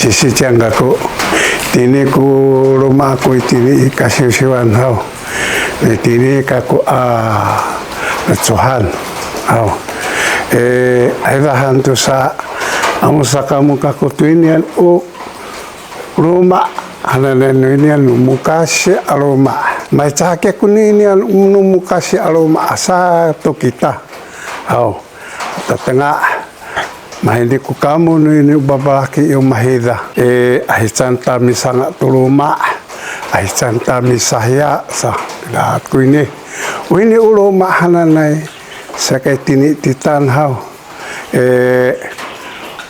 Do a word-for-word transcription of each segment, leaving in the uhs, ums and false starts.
Sisicang kaku, tini ku loma' aku i tini i kasiwsiwan haw. Ni tini kaku a lecuhan haw. E, aydahan tu sa, amu sakamu kaku tu inian u loma' hananay nu inian nu mukasi a loma'. Maicake ku ni inian nu mukasi a loma' asa tu kita haw. Tatenga, mahini ku kamu nu ini u babalaki i mahida. E, ahican ta misanga' tu loma', ahican ta misahiya sa, dahat ku ini. Wini u loma' hananay, sakay tini titan haw. E,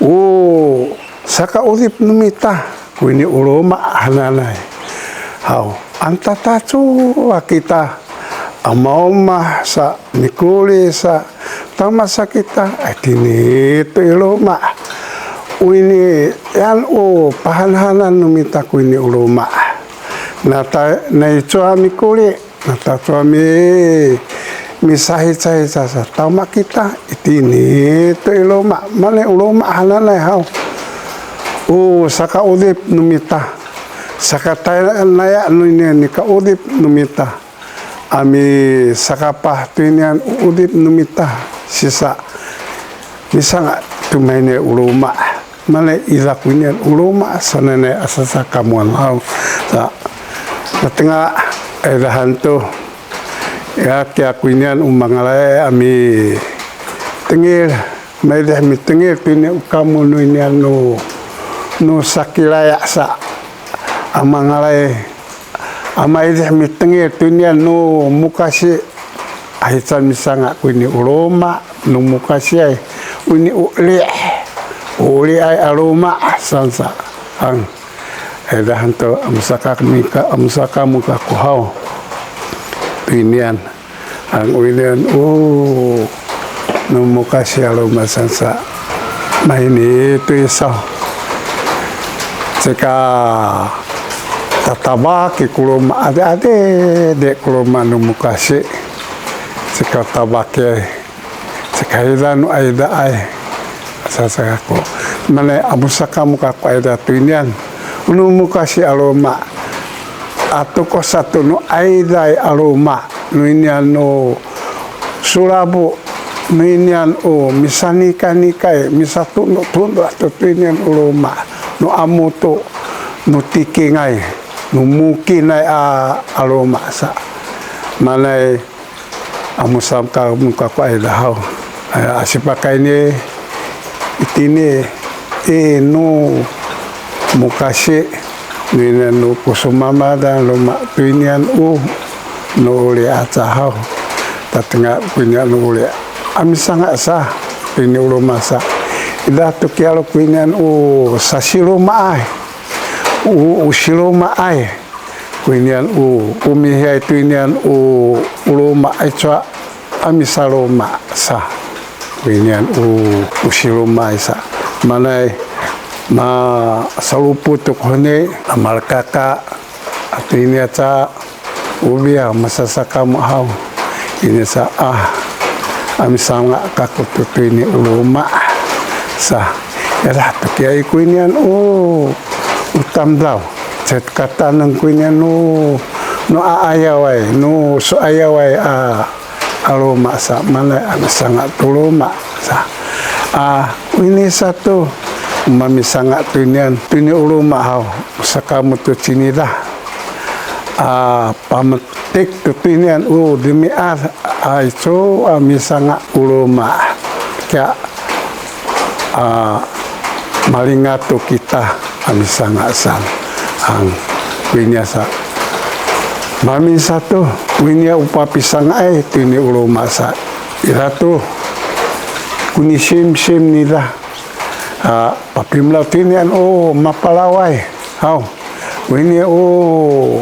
u sakaudip nu mita, wini u loma' hananay. Haw, antatacu a kita, a maumah sa, mikuli sa, tama sa kita, a tini tu i loma'. Wini yan u pahanhanan nu mita ku ini u loma'. Nata, naicu a mikuli, nata cu a mi, misahicahica sa, tama kita, i tini tu i loma', mane u loma' hananay haw. U sakaudip nu mita, sakatanaya nu ini nikaudip nu mita. A misakapah tu inian u udip nu mita, sisa, misanga' tu maine u loma'. Mane ida ku inian u loma' sananay a sasakamuan haw. Sa, tatenga, aydahan tu, ya, kiya ku inian u mangalaay a mitengil, maydih mitengil tu ini u kamu nu inian nu, nu sakilaya sa, a mangalaay a maydih mitengil tu inian nu mukasi, ahican misanga' ku ini u loma' nu mukasi ay, wini u eli', u eli'ay a loma' sansa. Ang, aydahan tu, amu sakamu ka, amu sakamu kaku haw. Tu inian. Ang winian, o, nu mukasi a loma' sansa. Mahini tu iso. Cika tatabaki ku loma', ade'-ade' de ku loma' nu mukasi. Cika tabaki, cika ida nu aydaay. Sasa kaku. Mane amu sakamu kaku ayda tu inian. Nu mukasi a loma'. Atu ko satu nu aydaay a loma'. Nu inian nu sulabu. Nu inian u misanikanikaay, misatunduk-tunduk atu tu inian u loma'. Nu amu tu, nu tikingay, nu mukinay a, a loma' sa. Manay amu sakamu kaku ayda haw. Ay, a sipakayni, itini, i nu mukasi, nu inian nu ku sumamadan loma' tu inian u, nu uli aca haw. Tatenga ku inian nu uli. A misanga' sa, tu ini u loma' sa. Ida tu kiyalu ku inian u sasilomaay. U, u silomaay. Ku inian u, u mihiay tu inian u, u loma' ay cua a misaloma' sa. Ku inian u, u silomaay sa. Manay masalupu tu kuheni, a malekaka, atu ini aca ubi a masasakamu haw. Ini sa a, a misanga' kaku tu ini u loma' sa. Yalah, tu kiya i ku inian u, u tamdaw. Cet kataneng ku inian u, nu aayaway, nu suayaway a, a loma' sa, manay a misanga' tu loma' sa. A, ini satu, mamisanga' tu inian, tu ini u loma' haw, sakamu tu cinida. A, pametik tu inian u demiad, a, icu a misanga' u loma'. Kiya, a, malingat tu kita a misanga' san. Ang, ku ini sa. Mamin satu, ku ini u papisangay, tu ini u loma' sa. Ira tu, ku nisimsim nida. A, papimlaw tu inian u mapalaway. Haw, ku ini u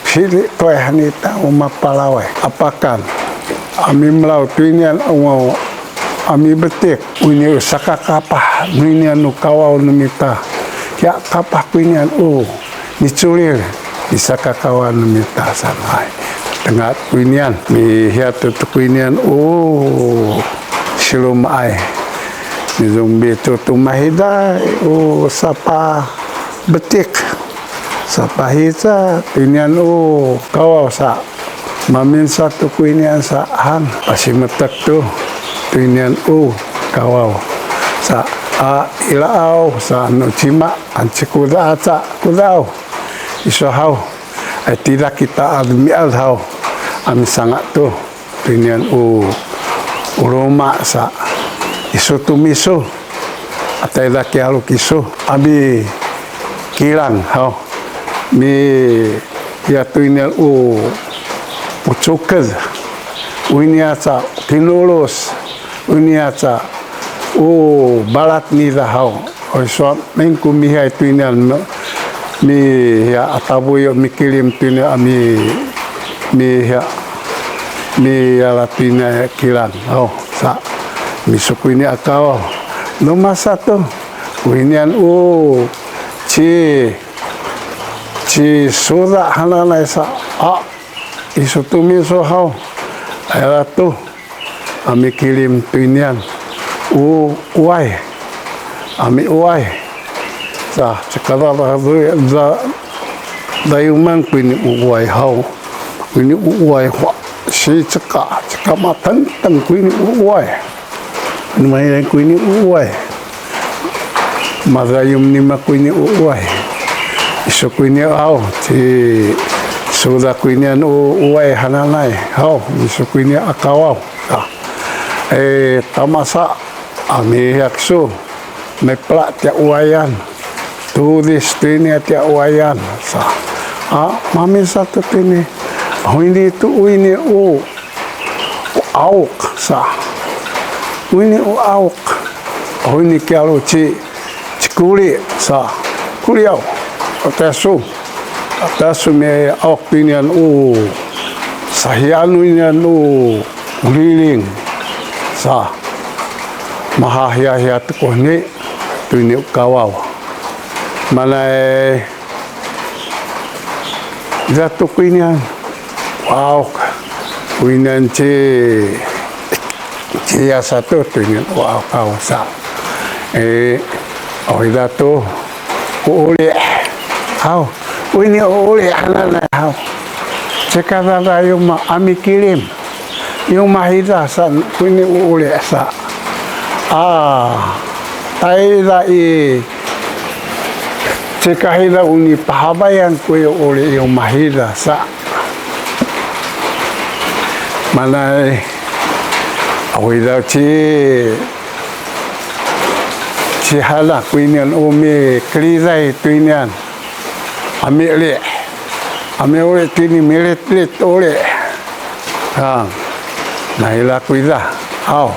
sili toy hanita u mapalaway. Apakan. A mimlaw tu inian u a mibetik, ini sakakapah, nu inian nu kawaw nu mita. Kiya kapah ku inian u, niculil, ni sakakawaw nu mita sanay. Tengat ku inian, mihiat tu ku inian u, silomaay. Mizumbi tu tumahida u sapabetik. Sapahica tuynian u kawaw sa. Maminsa tu kuynian sa hang. Pasimetek tu tuynian u kawaw sa. A ilaaw sa nu cima. Anci kuda aca kudaw. Isu haw. Ay tida kita a demiad haw. A misanga tu. Tuynian u, u luma sa, isu tu misu, a tayda kialu kisu, a mikilang haw, mi, ya tuynian u, u cuked, u ini aca kinulus, u ini aca u balat nida haw. Oy, suwa mingkumihay tuynian mi, mihiya a tabuyu mikilim tuynian a mi, mihiya, miyala tuynian kilang. O, sa, misu kuyni a kawaw. No masa tu, kuynian u, ci, ci suda hananay sa, a, isu tu misu haw. Ayala tu. A mikilim tuynian u uway. A miuway. Sa, cekada da, da, dayuman kuyni u uway haw. Kuyni u uway, wa, si ceka, ceka matengteng kuyni u uway. Numayan kuyni u uway. Madayum nima kuyni u uway. Isu kuyni aw, ci suda kuynian u uway hananay. Haw, isu kuyni a kawaw. A, e, tamasa, a mihiya kisu, mepela tiya uwayan. Tudis tuyni tiya uwayan. Sa, a, maminsa tu tuyni. Huyni tu uyni u. U awk sa. Wini u awk. Wini kialu ci, ci kuli sa. Kuli aw. Atasu. Atasu mi awk tuynian u. Sahianu nian u. Liling sa. Mahahiahiat kuhni tuyni u kawaw. Manay Datu kuynian. Wow. Kuynian ci, ci ya satu tuynian. Wow, kaw sa. E, awi datu. Uuli. Haw. Wini uuli hananay haw. Cekadada yuma a mikilim. Yuma hida sa kuyni uuli sa. A, tayda i, cekahida uni pahabayan kuyu uuli yuma hida sa. Manay, awi daw ci, ci hana kuynian umi keliday tuynian. A mili. A miuli tuyni militlit uli. Ha. Naila kuyda. Haw.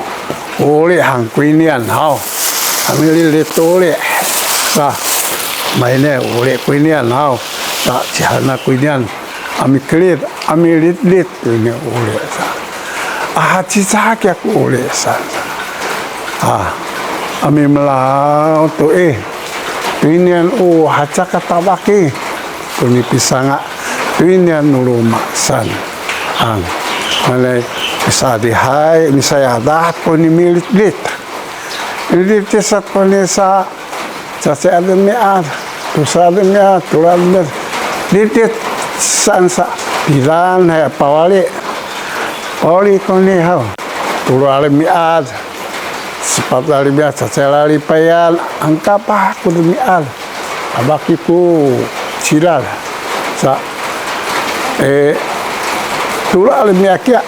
Uli hang kuynian. Haw. A militlit uli. Sa. Mayni uli kuynian. Haw. Sa. Ci hana kuynian. A mikelit. A militlit. Tuyni uli sa. A, hacicak ya ku uli sa. A, a mimelaw tu i. Tuynian u hacak a tabaki. Kuni pisanga. Tuynian nu luma san. Ang. Manay misadihay, misayadat kuni militlit. Militlit sa kuni sa Caci a demiad, tusa a demiad, tula a demiad. Ditit saan sa, pidan haya pawali. Pawali kuni haw. Tulu a demiad, sipat a demiad, caci a lipayan, angkapah ku demiad. Abaki ku cilal. Sa, e, tulu a demiad kiya.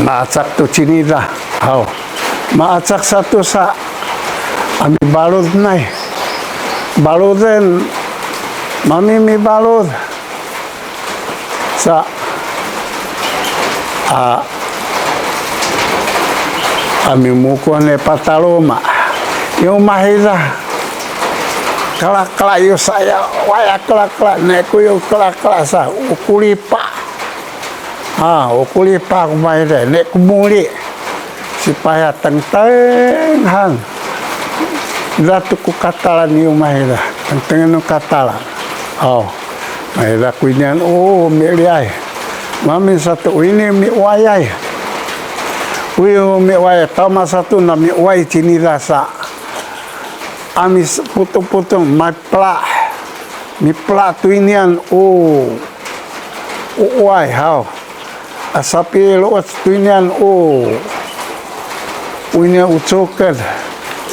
Macak tu cinita. Haw. Maacak satu sa a mibalud nay. Baluden, mami mibalud. Sa a, a mimukuh ne pataluma. Yu mahida. Kelak-kelak yu saya, waya kelak-kelak, ne ku yu kelak-kelak sa, ukulipa. Ha, ukulipa ku mahida, ne ku muli. Sipaya tengteng han. Datu ku katalan yu mahida. Tengteng nu katalan. Aw. Mahida kuynian u miliay. Mamin satu ini miwayay. Uyu miway, tama satu na miway cinila sa. Ami s-, putu-putu, mapela. Mipela tuynian u, u uway, haw. A sapiluut tuynian u, uynian u cuked.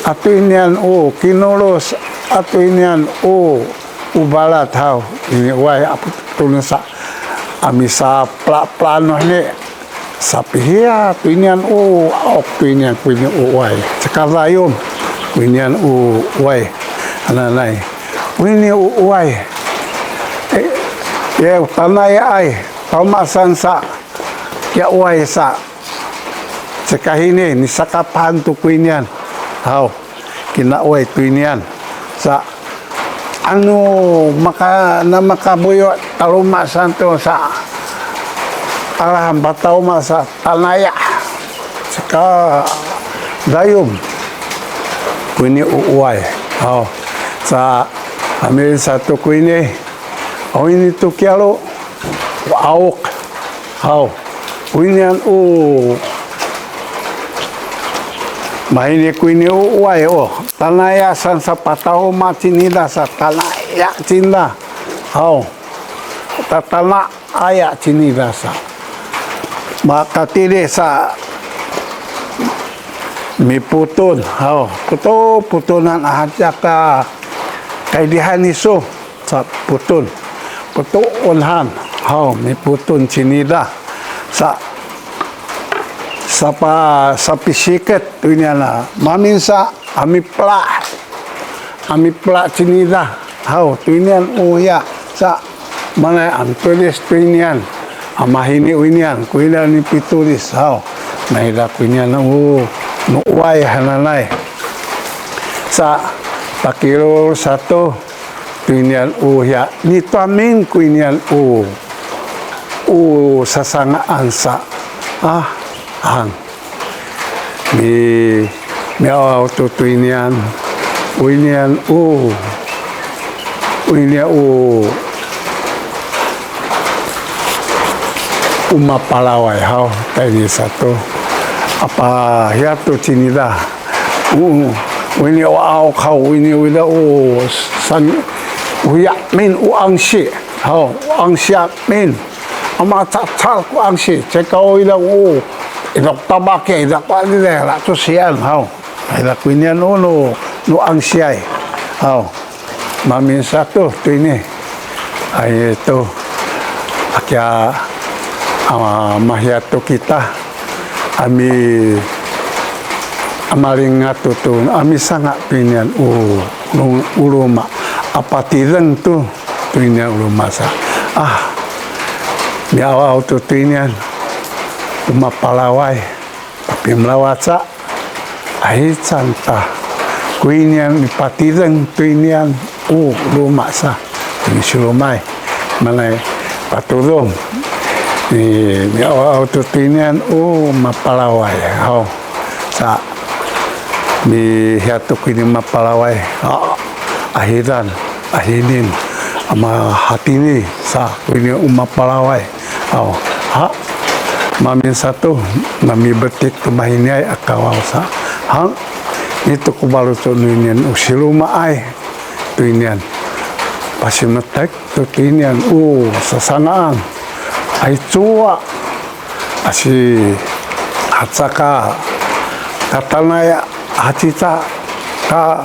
A tuynian u kinulus. A tuynian u, u balat, haw. Ini uway, a putu-putu sa. Ami sa pela-pela no ini. Sapihiya tuynian u, aok tuynian kuyni u uway. Cekadayum kuynian u uway. Ananay. Kuyni u uway. E, ye, tanayaay. Tamasan sa. Ya uway sa. Cekahini, nisakapahan tu kuynian. Haw. Kinaway tuynian. Sa, anu maka, na makabuyu taluma santo sa, alahan patawma sa tanaya. Cekadayum kuyni u uway. Haw. Sa, amil satu kuyni. Aw ini tu kiyalu. Aok. Haw. Kuynian u. Mahini kuyni u uway o. Tanaya san sa patawma cinila sa tanaya cinila. Haw. Tatanaya cinila sa. Makatili sa miputun. Haw. Putu-, putunan a hacaka kaidihan isu. Sa putun. Putun han. Haw, miputun cinila. Sa, sapa, sapisiket tuynian a. Maminsa, a mipela. A mipela cinila. Haw, tuynian uya. Sa, manay a mitulis tuynian. A mahini uynian. Kuynian ni pitulis. Haw. Nahila kuynian u, nu uway hananay. Sa, pakilul satu. Tuynian u hiya, nituamin kuynian u, u sasanga'an sa, a, han. Mi, miaw tu tuynian, uynian u, uynian u, u mapalaway haw, tayni satu. Apa hiya tu cinila. U, wini u aw kaw, wini wida u san, u yamin u angsi. Haw, u angsi yamin. Ama cacal ku angsi. Cekaw wida u, idok tabake, idok walile, latu siyan, haw. Ida kuynian u nu, nu angsi ay. Haw. Mamin satu tuyni. Ay tu. Akia, ama, mahiya tu kita. Ami, amalingat tu tu. Ami sanga tuynian u, u, u luma. Apatideng tu tuynian u luma sa. Ah. Miawaw tu tuynian. U mapalaway. Pimlawaca, ay canta. Kuynian mipatideng tuynian u luma sa. Ini silumay. Manay patudum. Ni, ni aw, aw tu tuynian u mapalaway. Haw. Sa. Ni hiya tu kuyni mapalaway. A, ahidan. Ahinin, ama hatini sa, kuyni u mapalaway. Aw, ha, mamin satu, nami betik tu mahiniay a kawaw sa. Ha, nitu ku balutu ninian u silumaay, tuynian. Pasimetek tu tuynian u sasanga'an. Ay cuwa. Asi hacaka katanaya hacica ka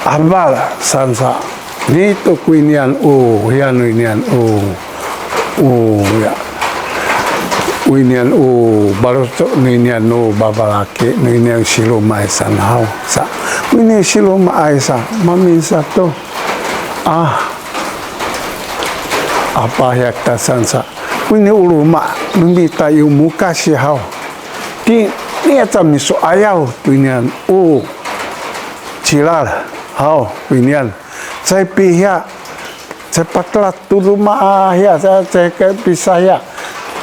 abal sansa. Nitu kuynian u, hiyan winian u, u, ya. Winian u, balutu winian u, babalaki, winian silumaay san haw. Sa, winian silumaay sa, mamin satu. Ah, apa hiya kita sansa. Kuyni u luma, mita yu mukasi haw. Ti, ni aca misuayaw, tuynian u cilal haw, tuynian. Cai pihiya, cai patela tu luma hiya, cai, cai ke pisahiya.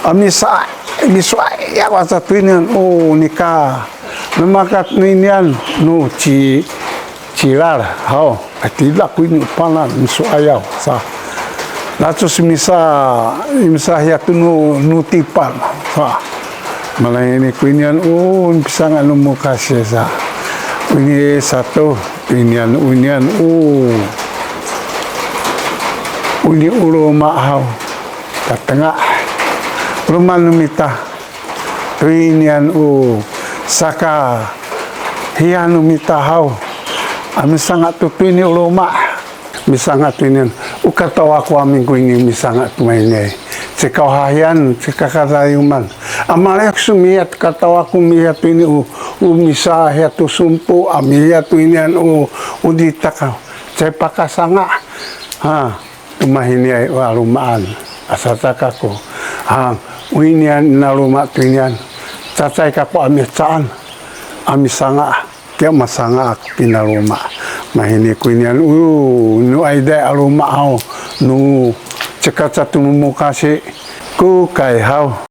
A misa, misuayaw aca tuynian u nika. Namakat ninian nu ci, cilal, haw, ay tida kuyni u panan, misuayaw, sa. Lacus misa, misa hiya tu nu, nu tipan, sa. Malay ini ku inian u, pisanga' nu mukasi sa. Ini satu, inian u, inian u. Ini u luma' haw. Tatenga'. Luma' nu mita. Tu inian u, saka hiya nu mita haw. A misanga' tu tu ini u luma'. Misanga' tu inian, u katawa ku amin ku ini misanga' tu mahinay. Cikaw hahiyan, cikakadayuman. A malay ku sumiya tu katawa ku miya tu ini u, u misa hiya tu sumpu, a miya tu inian u, u ditakaw. Cay pakasanga'. Ha, tu mahinay u a luma'an. Asa caka ku. Ha, u inian na luma' tu inian. Cacay kaku a mihecaan. A misanga'. Tiya masanga' aku pina luma'. Mahini ku inian u, nu ayday a luma' haw, nu cikaca tu mukasi ku kay haw.